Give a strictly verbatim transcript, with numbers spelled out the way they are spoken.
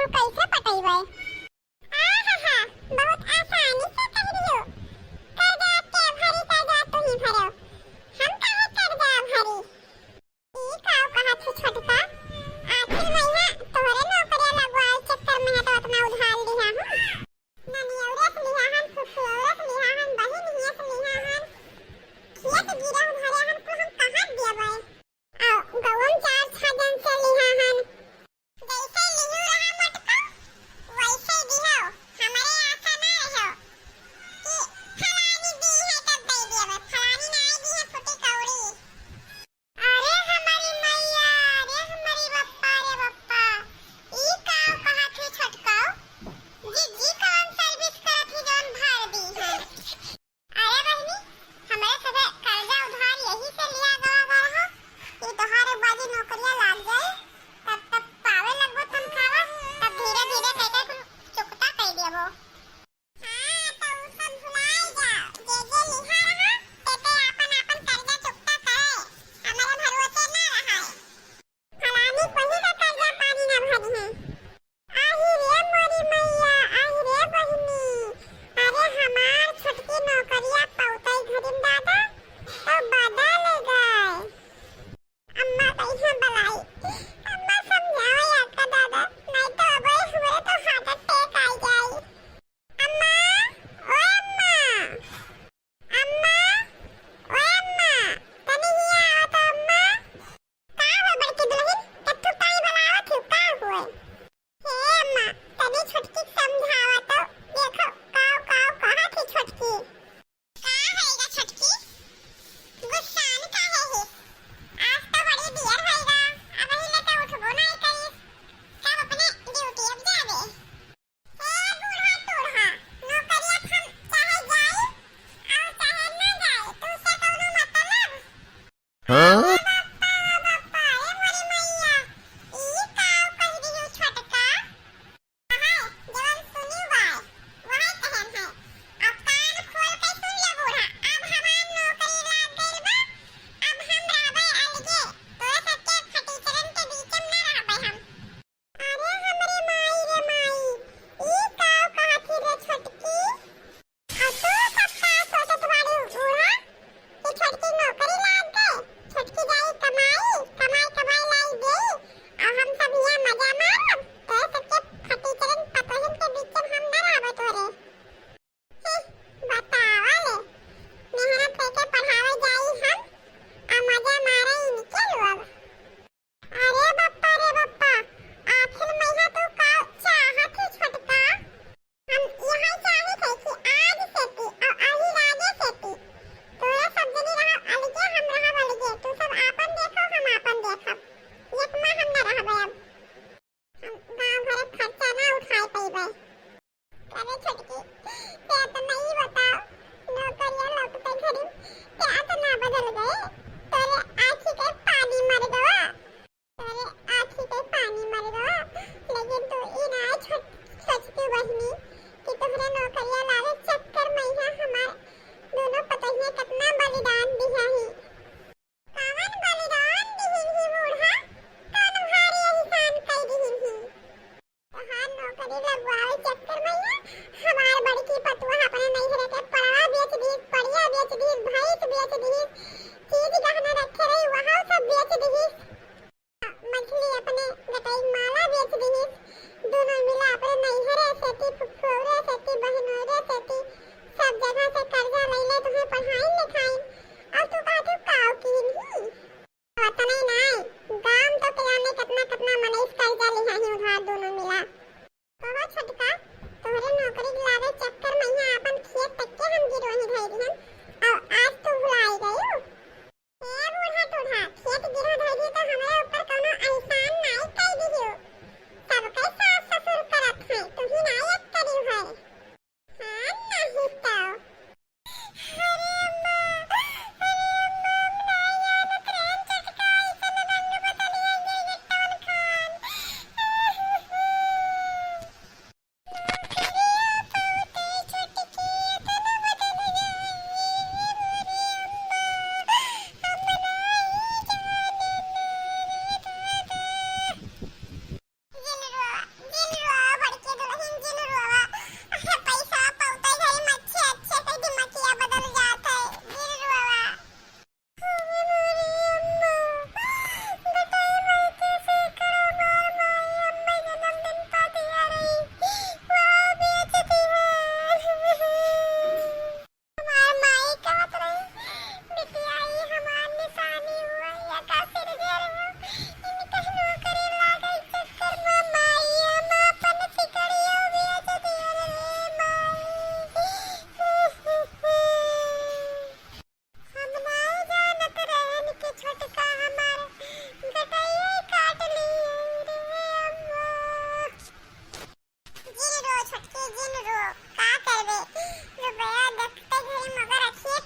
तू कैसे पटइबे? आहा, बहुत आसानी से कह दियो। कर्जा के भरी, कर्जा तू ही भरो। हम काहे कर्जा भरी? ई का कहत है छोटका? आखिर मइहाँ तोहरे नौकरिया लगवाए चक्कर में तो इतना उधार लिहा हूँ। ननियौरे से लिहा हन, फुफुयौरे से लिहा हन, बहिन हिया से लिहा हन। खेत गिरह भरे हन, कुल हम कहाँ देबै? आ गौन चार छह जन से लिहा हन। जैसे लिहू रहा मोटका, वैसे दिहो। हमरे आशा ना रहो कि फलानी दी है तब दे दिया, बस फलानी ना आई दी है फुटी कौड़ी। अरे हमारी मैया, अरे हमारी बप्पा, रे बप्पा, ई का कहत है छोटका? जी, जी कौन सर्विस करत है जौन भर दी है? अरे बहिनी, हमरे सभे कर्जा उधार यही से लिया गवा बा रहा कि तोहार बाजी नौकरिया लाग जाई, तब, तब पावे लगबो तनखावा, तब धीरे धीरे कइके कुल चुकता कइ देबो। हाँ, तो उ सब भुलाइ जा, जे जे लिहा रहा, ते ते आपन आपन कर्जा चुकता करे, हमरे भरोसे ना रहाए। फलानी कोही का कर्जा पानी ना भरी है। आही रे मोरी मैया, आही रे बहिनी, अरे हमार छोटकी नौकरिया पौतई घरिन दादा, तो बदल गए। अम्मा कहिया बलाई, अम्मा समझाओ या का दादा, नहीं तो अब हमरे तो heart attack आ जाई। अम्मा, ओ अम्मा, अम्मा, ओ अम्मा, तनी हिया आओ तो अम्मा। का हो बड़की दुल्हन, कत्थू काई बलावत हो, का हुए? हे अम्मा, तनी छोटकी के समझावा तो, देखो, काव, काव कहत ही छोटकी। का होइगा छोटकी? गुस्सान काहे हिस? आज तो बड़ी देर होइगा, अबही ले तो उठबो नाई करिस। सब अपने duty अब जाबे। ए बूढ़ा टूढ़ा, नौकरिया हम चाहे जाई और चाहे ना जाई, तुमसे कौनो मतलब? हाँ? बाप्पा, बाप्पा, ए मोरी मैया, ई का कह दियो छोटका? हाय, जवन सुनी बाय, वही कहन है। अब कान खोल के सुन ले बूढ़ा, अब हमार नौकरी लाग गइल बा, अब हम रहबे अलगे, तोरा सबके फटीचरन के बीच में ना रहबे हम। अरे हमरे माई रे माई, ई का कहत ही रे छोटकी? आ तू सब का सोचत बाड़ी बूढ़ा? कि छोटकी नौकरी लाग गए, छोटकी जाई कमाई, कमाई कमाई लाई देई, आ हम सब हियां मजा मारब, तोरे सबके फटीचरन पतोहिन के बीच में हम ना रहबे तोरे। हम्म, बतावा ले, मेहनत करके पढ़ावे जाई हम, आ मजा मारे इनके लोग। अरे बप्पा रे बप्पा, आखिर मइहाँ तू का चाहत ही छोटका? हम इहाँ चाहित है कि आज से तू और अही राजे से तू, तोरा सब जनी रहा अलगे, हम रहा अलगे, तू सब आपन देखो, हम आपन देखब, एक में हम न रहबे अब, हम गाँव भर के खर्चा ना उठाए पइबे। अरे छोटकी, ते तो नहीं बताओ, नौकरिया लौटते घड़ी ते इतना बदल गए, तोरे आँखी के पानी मर गवा, तोरे आँखी के पानी मर गवा, लेकिन तू ई ना छोट-, सोचती बहिनी कि तोहरे नौकरिया लावे चक्कर में यहाँ हमार दोनों पतोहिया कितना बलिदान दिया ही। कवन बलिदान दिहिन ही बूढ़ा? कवन भारी एहसान कई दिहिन ही? तोहार नौकरी लगवावे चक्कर में ना हमार बड़की पतुआ अपने नैहरे के पड़वा बेच दिहिस, पड़िया बेच दिहिस, भैंस बेच दिहिस, चीज गहना रखे रही वहाँ सब बेच दिहिस। मझली अपने गटई माला बेच दिहिस। दोनों मिला अपने नैहरे सेती, फुफुरे सेती, बहिनोरे सेती, सब जगह से कर्जा लइले तुम्हें पढ़ाइन लिखाइन। और तू कहत हू काव कीन ही? अतने नाय, गाम तो के जाने कितना कितना मनई से कर्जा लिहा ही उधार दोनों मिला। कहो छोटका, तोहरे नौकरी के लावे चक्कर में यहाँ अपन खेत तक के हम गिरोही धई दिहन, और आज तू भुलाई गयू? ए बूढ़ा टूढ़ा, खेत गिरह धई दी तो हमरे ऊपर कौनो एहसान नाई कई दिहियो। जिन रो, का करबे? रुपया देखते घड़ी मगर अखिए